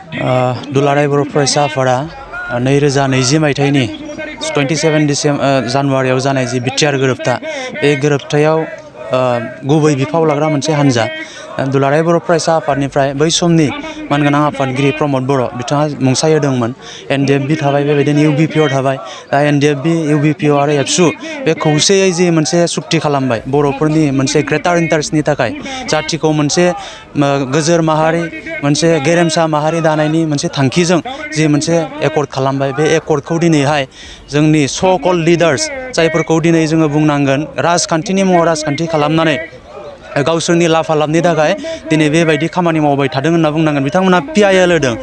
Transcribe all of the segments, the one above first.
दुलाराय बर' फरायसा आफादा 2020 मायथाइनि 27 जानुवारियाव जानाय जि बिटिआर गोरोबथा बे गोरोबथायाव गुबै बिफाव लाग्रा मोनसे हान्जा दुलाराय बर' फरायसा आफादनिफ्राय बै समनि मानगोनां आफादगिरि प्रमद बर' बिथाङा मुंसाइ होदोंमोन। एनडिएफबि थाबाय, बेबायदिनो इउबिपिअ थाबाय। दा एनडिएफबि, इउबिपिअ आरो एबसु बे खौसेयै जि मोनसे सुक्ति खालामबाय बर'फोरनि मोनसे ग्रेटार इन्टारेस्टनि थाखाय, जाथिखौ मोनसे गोजोर माहारि, मोनसे गेरेमसा माहारि दानायनि मोनसे थांखिजों जि मोनसे एकर्ड खालामबाय, बे एकर्डखौ दिनैहाय जोंनि स' कल्ड लिडार्स, जायफोरखौ दिनै जोङो बुंनांगोन राजखान्थिनि मुङाव राजखान्थि खालामनानै गावसोरनि लाफा लाबनि थाखाय दिनै बेबायदि खामानि मावबाय थादों होनना बुंनांगोन। बिथांमोना पिआइएल होदों,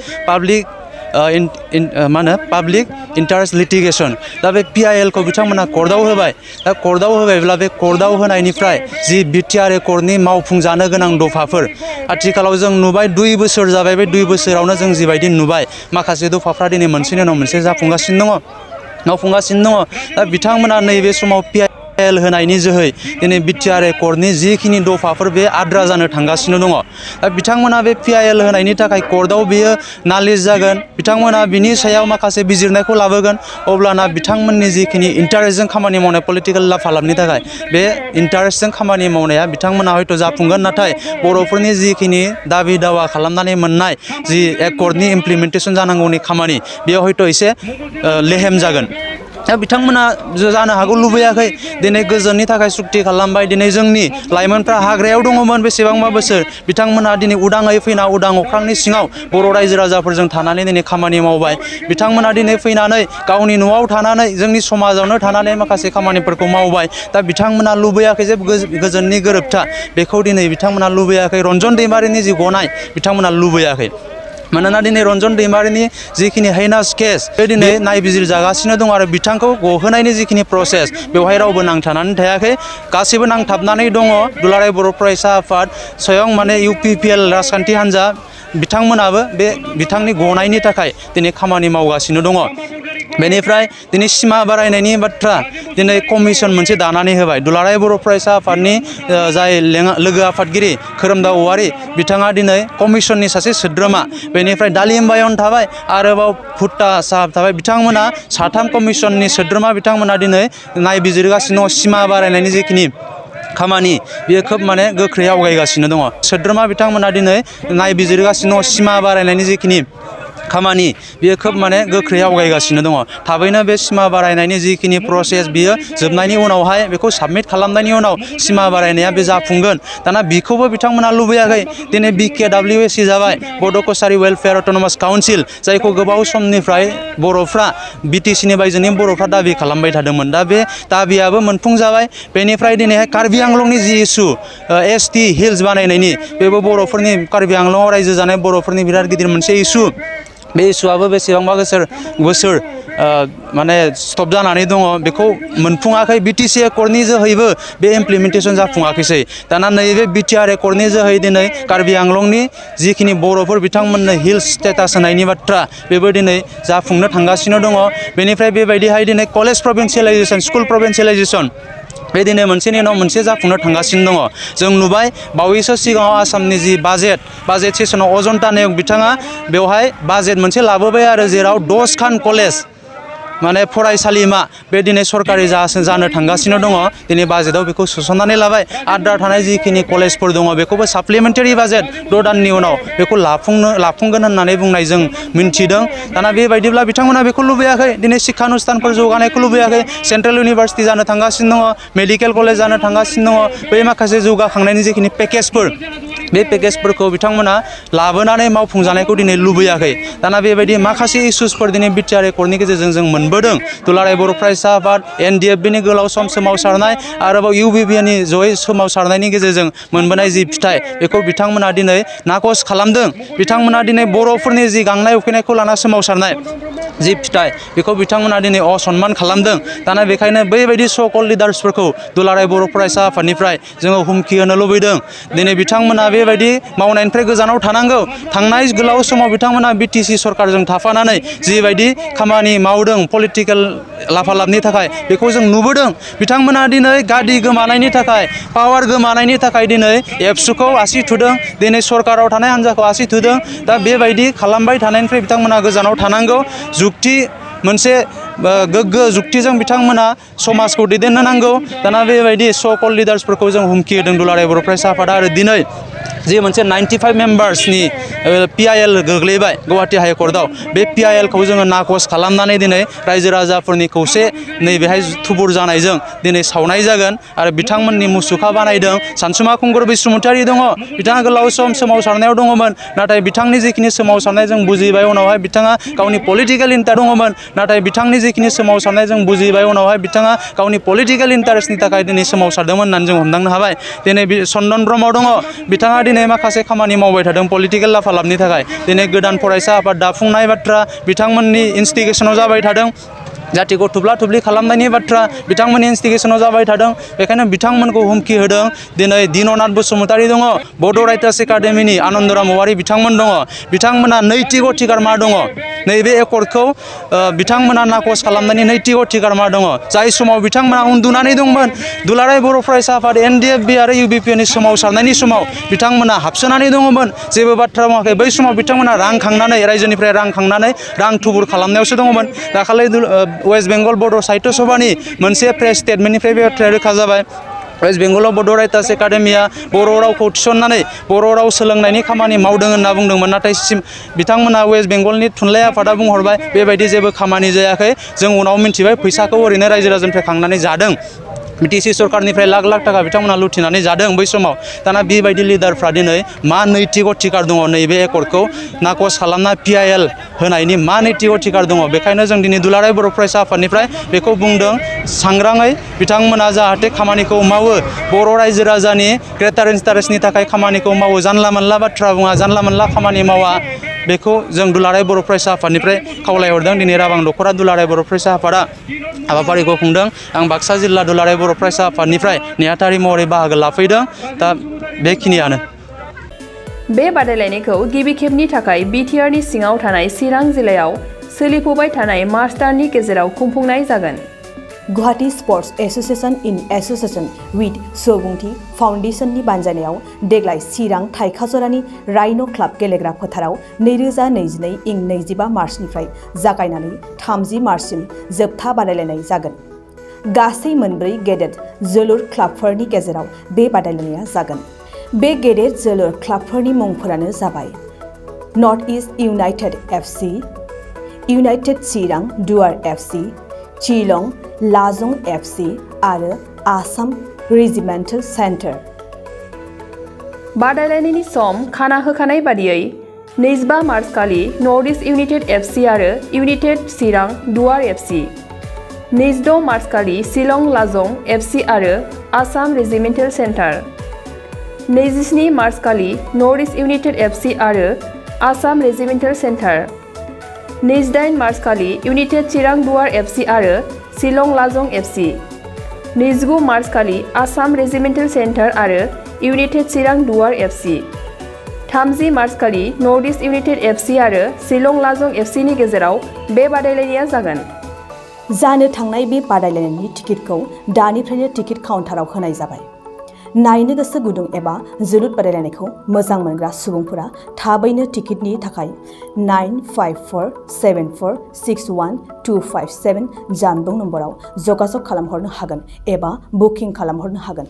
पाब्लिक इन्टारेस्ट लिटिगेसन। दा बे पिआइएलखौ बिथांमोना कर्टआव होबाय। दा कर्टआव होबायब्ला बे कर्टआव होनायनिफ्राय जि बिटिआर एकर्डनि मावफुंजानो गोनां दफाफोर, आथिखालाव जों नुबाय 2 बोसोर जाबाय। बे 2 बोसोरावनो जों जिबायदि नुबाय माखासे दफाफ्रा दिनै मोनसेनि उनाव मोनसे जाफुंगासिनो दङ, मावफुंगासिनो दङ। दा बिथांमोना नैबे समाव पिआइएल होनायनि जोहै दिनै बिटिआर एकर्डनि जिखिनि दफाफोर बे आद्रा जानो थांगासिनो दङ। दा बिथांमोना बे पिआइएल होनायनि थाखाय कर्टआव बेयो नालिस जागोन, बिथांमोना बिनि सायाव माखासे बिजिरनायखौ लाबोगोन। अब्लाना बिथांमोननि जिखिनि इन्टारेस्टजों खामानि मावनाय पलिटिकेल लाफा लाबनि थाखाय बे इन्टारेस्टजों खामानि मावनाया बिथांमोना हयथ' जाफुंगोन। नाथाय बर'फोरनि जिखिनि दाबि दावा खालामनानै मोननाय जि एकर्डनि इमप्लिमेन्टेसन जानांगौनि खामानि, बेयाव हयथ' एसे लेहेम जागोन। दा बिथांमोना जानो हागौ लुबैयाखै दिनै गोजोननि थाखाय सुक्ति खालामबाय। दिनै जोंनि लाइमोनफ्रा हाग्रायाव दङमोन बेसेबांबा बोसोर, बिथांमोना दिनै उदाङै फैना उदां अख्रांनि सिङाव बर' रायजो राजाफोरजों थानानै दिनै खामानि मावबाय। बिथांमोना दिनै फैनानै गावनि न'आव थानानै जोंनि समाजावनो थानानै माखासे खामानिफोरखौ मावबाय। दा बिथांमोना लुबैयाखै जे गोजोननि गोरोबथा, बेखौ दिनै बिथांमोना लुबैयाखै। रन्जन दैमारिनि जि गनाय, बिथांमोना लुबैयाखै। मानोना दिनै रन्जन दैमारिनि जिखिनि हाइनास केस, बे दिनै नायबिजिरजागासिनो दं आरो बिथांखौ गहोनायनि जिखिनि प्रसेस, बेवहाय रावबो नांथानानै थायाखै, गासैबो नांथाबनानै दङ। दुलाराय बर' फरायसा आफाद, स्वयं इउपिपिएल राजखान्थि हान्जा, बिथांमोनाबो बे बिथांनि गनायनि थाखाय दिनै खामानि मावगासिनो दङ। बेनिफ्राय दिनै सिमा बारायनायनि बाथ्रा, दिनै कमिसन मोनसे दानानै होबाय। दुलाराय बर' फरायसा आफादनि जाय लोगो आफादगिरि खोरोमदाव औवारि, बिथाङा दिनै कमिसननि सासे सोद्रोमा। बेनिफ्राय दालिम बायन थाबाय, आरोबाव भुट्टा साहाब थाबाय। बिथांमोना 3 कमिसननि सोद्रोमा। बिथांमोना दिनै नायबिजिरगासिनो दङ सिमा बारायनायनि जिखिनि खामानि, बेयो खोब गोख्रै आवगायगासिनो दङ। सोद्रोमा बिथांमोना दिनै नायबिजिरगासिनो दङ सिमा बारायनायनि जिखिनि खामानि, बेयो खोब गोख्रै आवगायगासिनो दङ। थाबैनो बे सिमा बारायनायनि जिखिनि प्रसेस, बियो जोबनायनि उनावहाय बेखौ साबमिट खालामनायनि उनाव सिमा बारायनाया बे जाफुंगोन। दाना बिखौबो बिथांमोना लुबैयाखै। दिनै BKWSC जाबाय, बड' कसारि वेलफेयार अट'नमास काउन्सिल, जायखौ गोबाव समनिफ्राय बर'फ्रा, बिटिसिनि बायजोनि बर'फ्रा दाबि खालामबाय थादोंमोन। दा बे दाबियाबो मोनफुंजाबाय। बेनिफ्राय दिनैहाय कार्बि आंलंनि जि इस्यु, ST हिल्स बानायनायनि, बेबो बर'फोरनि, कार्बि आंलंआव रायजो जानाय बर'फोरनि बिराद गिदिर मोनसे इस्यु। बे इस्युआबो बेसेबांबा बोसोर स्टप जानानै दङ, बेखौ मोनफुङाखै। बिटिसि एकर्डनि जोहैबो बे इमप्लिमेन्टेसन जाफुङाखैसै। दाना नैबे बिटिआर एकर्डनि जोहै दिनै कार्बि आंलंनि जिखिनि बर'फोर, बिथांमोननो हिल्स स्टेटास होनायनि बाथ्रा, बेबो दिनै जाफुंनो थांगासिनो दङ। बेनिफ्राय बेबायदिहाय दिनै कलेज प्रभिन्सियेलाइजेसन, स्कुल प्रभिन्सियेलाइजेसन, बे दिनै मोनसेनि उनाव मोनसे जाफुंनो थांगासिनो दङ। जों नुबाय बावैसो सिगाङाव आसामनि जि बाजेट सेसनाव अजन्ता नेउग बिथाङा बेवहाय बाजेट मोनसे लाबोबाय आरो जेराव 10 खान कलेज फरायसालिमा बे दिनै सरकारि जानो थांगासिनो दङ। दिनै बाजेटआव बेखौ सोसननानै लाबाय। आद्रा थानाय जिखिनि कलेजफोर दङ, बेखौबो साप्लिमेन्टारि बाजेट 6 दाननि उनाव बेखौ लाफुंगोन होननानै बुंनाय जों मिन्थिदों। दाना बेबायदिब्ला बिथांमोना बेखौ लुबैयाखै। दिनै शिक्षानुष्ठानफोर जौगानायखौ लुबैयाखै। सेन्ट्रेल इउनिभारसिटि जानो थांगासिनो दङ, मेडिकेल कलेज जानो थांगासिनो दङ। बै माखासे जौगाखांनायनि जिखिनि पेकेजफोर, बे पेकेजफोरखौ बिथांमोना लाबोनानै मावफुंजानायखौ दिनै लुबैयाखै। दाना बेबायदि माखासे इस्युसफोर दिनै बिटिआर एकर्डनि गेजेरजों जों मोनबोदों। दुलाराय बर' फरायसा आफाद, एनडिएफबिनि गोलाव सम सोमावसारनाय, आरोबाव इउबिपिनि जयै सोमावसारनायनि गेजेरजों मोनबोनाय जि फिथाइ, बेखौ बिथांमोना दिनै नाकस खालामदों। बिथांमोना दिनै बर'फोरनि जि गांनाय उखैनायखौ लाना सोमावसारनाय, जि फिथाइ बेखौ बिथांमोना दिनै असनमान खालामदों दाना बेखायनो बैबायदि सकल लिडार्सफोरखौ दुलाराय बर' फरायसा आफादनिफ्राय जोङो हुमखि होनो लुबैदों दिनै बिथांमोना बेबायदि मावनायनिफ्राय गोजानाव थानांगौ थांनाय गोलाव समाव बिथांमोना BTC सरकारजों थाफानानै जिबायदि खामानि मावदों पलिटिकेल लाफालाबनि थाखाय बेखौ जों नुबोदों बिथांमोना दिनै गादी गोमानायनि थाखाय पावार गोमानायनि थाखाय दिनै एबसुखौ आसि थुदों दिनै सरकाराव थानाय हान्जाखौ आसि थुदों दा बेबायदि खालामबाय थानायनिफ्राय बिथांमोना गोजानाव थानांगौ जुक्ति मोनसे गोग्गो जुक्तिजों बिथांमोना समाजखौ दैदेननो नांगौ दाना बेबायदि सकल लिडार्सफोरखौ जों हुमखि होदों दुलाराय बर' फरायसा आफादा आरो दिनै जि मोनसे 95 मेम्बार्सनि PIL गोग्लैबाय गुवाहाटी हाइकर्टआव बे PIL खौ जोङो नाकच खालामनानै दिनै रायजो राजाफोरनि खौसे नैबेहाय थुबुर जानायजों दिनै सावनाय जागोन आरो बिथांमोननि मुसुखा बानायदों सानसुमा खुंगुर बसुमतारी दङ बिथाङा गोलाव सम सोमावसारनायाव दङमोन नाथाय बिथांनि जिखिनि सोमावसारनाय जों बुजिबाय उनावहाय बिथाङा गावनि पलिटिकेल इन्टारेस्ट दङमोन नाथाय बिथांनि जिखिनि सोमावसारनाय जों बुजिबाय उनावहाय बिथाङा गावनि पलिटिकेल इन्टारेस्टनि थाखाय दिनै सोमावसारदोंमोन होननानै जों हमदांनो हाबाय दिनै चन्दन ब्रह्म दङ बिथाङा दिनै माखासे खामानि मावबाय थादों पलिटिकेल लाफालाबनि थाखाय दिनै गोदान फरायसा आफाद दाफुंनाय बाथ्रा बिथांमोननि इनस्टिगेसनाव जाबाय थादों जातिखौ थुब्ला थुब्लि खालामनायनि बाथ्रा बिथांमोननि इनस्टिगेसनाव जाबाय थादों बेखायनो बिथांमोनखौ हुमखि होदों दिनै दिननाथ बसुमतारी दङ बड' राइटार्स एकाडेमिनि आनन्दराम औवारी बिथांमोन दङ बिथांमोना नैतिक अधिकार मा दङ नैबे एकर्डखौ बिथांमोना नाकच खालामनायनि नैतिक अधिकार मा दङ जाय समाव बिथांमोना उन्दुनानै दंमोन दुलाराय बर' फरायसा आफाद NDFB आरो UBPनि सोमावसारनायनि समाव बिथांमोना हाबसोनानै दङमोन जेबो बाथ्रा बुङाखै बै समाव बिथांमोना रां खांनानै रायजोनिफ्राय रां खांनानै रां थुबुर खालामनायावसो दङमोन दाखालि वेस्ट बेंगल बड' साहित्य सभानि मोनसे प्रेस स्टेटमेन्टनिफ्राय बे बाथ्राया रोखा जाबाय वेस्ट बेंगलाव बड' राइटार्स एकाडेमिया बर' रावखौ थिसननानै बर' राव सोलोंनायनि खामानि मावदों होनना बुंदोंमोन नाथाय बिथांमोना वेस्ट बेंगलनि थुनलाइ आफादा बुंहरबाय बेबायदि जेबो खामानि जायाखै जों उनाव मिन्थिबाय फैसाखौ ओरैनो रायजो राजानिफ्राय खांनानै जादों BTC सरकारनिफ्राय लाख लाख थाखा बिथांमोना लुथिनानै जादों बै समाव दाना बेबायदि लिडारफ्रा दिनै मा नैतिक अधिकार दङ नैबे एकर्डखौ नाकच खालामना PIL होनायनि मा नैतिक अधिकार दङ बेखायनो जों दिनै दुलाराय बर' फरायसा आफादनिफ्राय बेखौ बुंदों सांग्राङै बिथांमोना जाहाथे खामानिखौ मावो बर' रायजो राजानि ग्रेटार इन्टारेस्टनि थाखाय खामानिखौ मावो जानला मोनला बाथ्रा बुङा जानला मोनला खामानि मावा बेखौ जों दुलाराय बर' फरायसा आफादनिफ्राय खावलायहरदों दिनै राबां दख'रा दुलाराय बर' फरायसा आफादा हाबाफारिखौ खुंदों आं बाक्सा जिल्ला दुलाराय बर' फरायसा आफादनिफ्राय नेहाथारि महरै बाहागो लाफैदों दा बेखिनियानो बे बादायलायनायखौ गिबि खेबनि थाखाय BTRनि सिङाव थानाय चिरां जिल्लायाव सोलिफुबाय थानाय मार्च दाननि गेजेराव खुंफुंनाय जागोन Guwahati sports association in association with सुबुंथि फाउन्डेशननि बानजायनायाव देग्लाय चिरां थाइखाजरानि राइन' क्लाब गेलेग्रा फोथाराव 2022 इं 25 मार्चनिफ्राय जागायनानै 30 मार्चसिम जोबथा बादायलायनाय जागोन गासै मोनब्रै गेदेर जोलुर क्लाबफोरनि गेजेराव बे बादायलायनाया जागोन बे गेदेर जोलुर क्लाबफोरनि मुंफोरानो जाबाय north east united FC united Chirang Duar FC चिलं लाजं FC आरो आसाम रेजिमेन्टेल सेन्टार बादायलायनायनि सम खाना होखानाय बादियै 25 मार्च खालि नर्थ इस्ट इउनाइटेड FC आरो United Chirang Duar FC 26 March खालि शिलं लाजं FC आरो आसाम रेजिमेन्टेल सेन्टार 27 मार्च खालि नर्थ इस्ट इउनाइटेड FC आरो आसाम रेजिमेन्टेल सेन्टार 28 मार्च खालि इउनाइटेड चिरां दुवार FC आरो शिलं लाजं FC 29 मार्च खालि आसाम रेजिमेन्टेल सेन्टार आरो United Chirang Duar FC 30 March खालि नर्थ इस्ट इउनाइटेड FC आरो शिलं लाजं FC नि गेजेराव बे बादायलायनाया जागोन जानो थांनाय बे बादायलायनायनि टिकेटखौ दानिफ्रायनो टिकेट काउन्टाराव होनाय जाबाय नायनो गोसो गुदुं एबा जोलुर बादायलायनायखौ मोजां मोनग्रा सुबुंफोरा थाबैनो टिकेटनि थाखाय 9547461257 जानबुं नम्बराव जगाजग खालामहरनो हागोन एबा बुकिं खालामहरनो हागोन।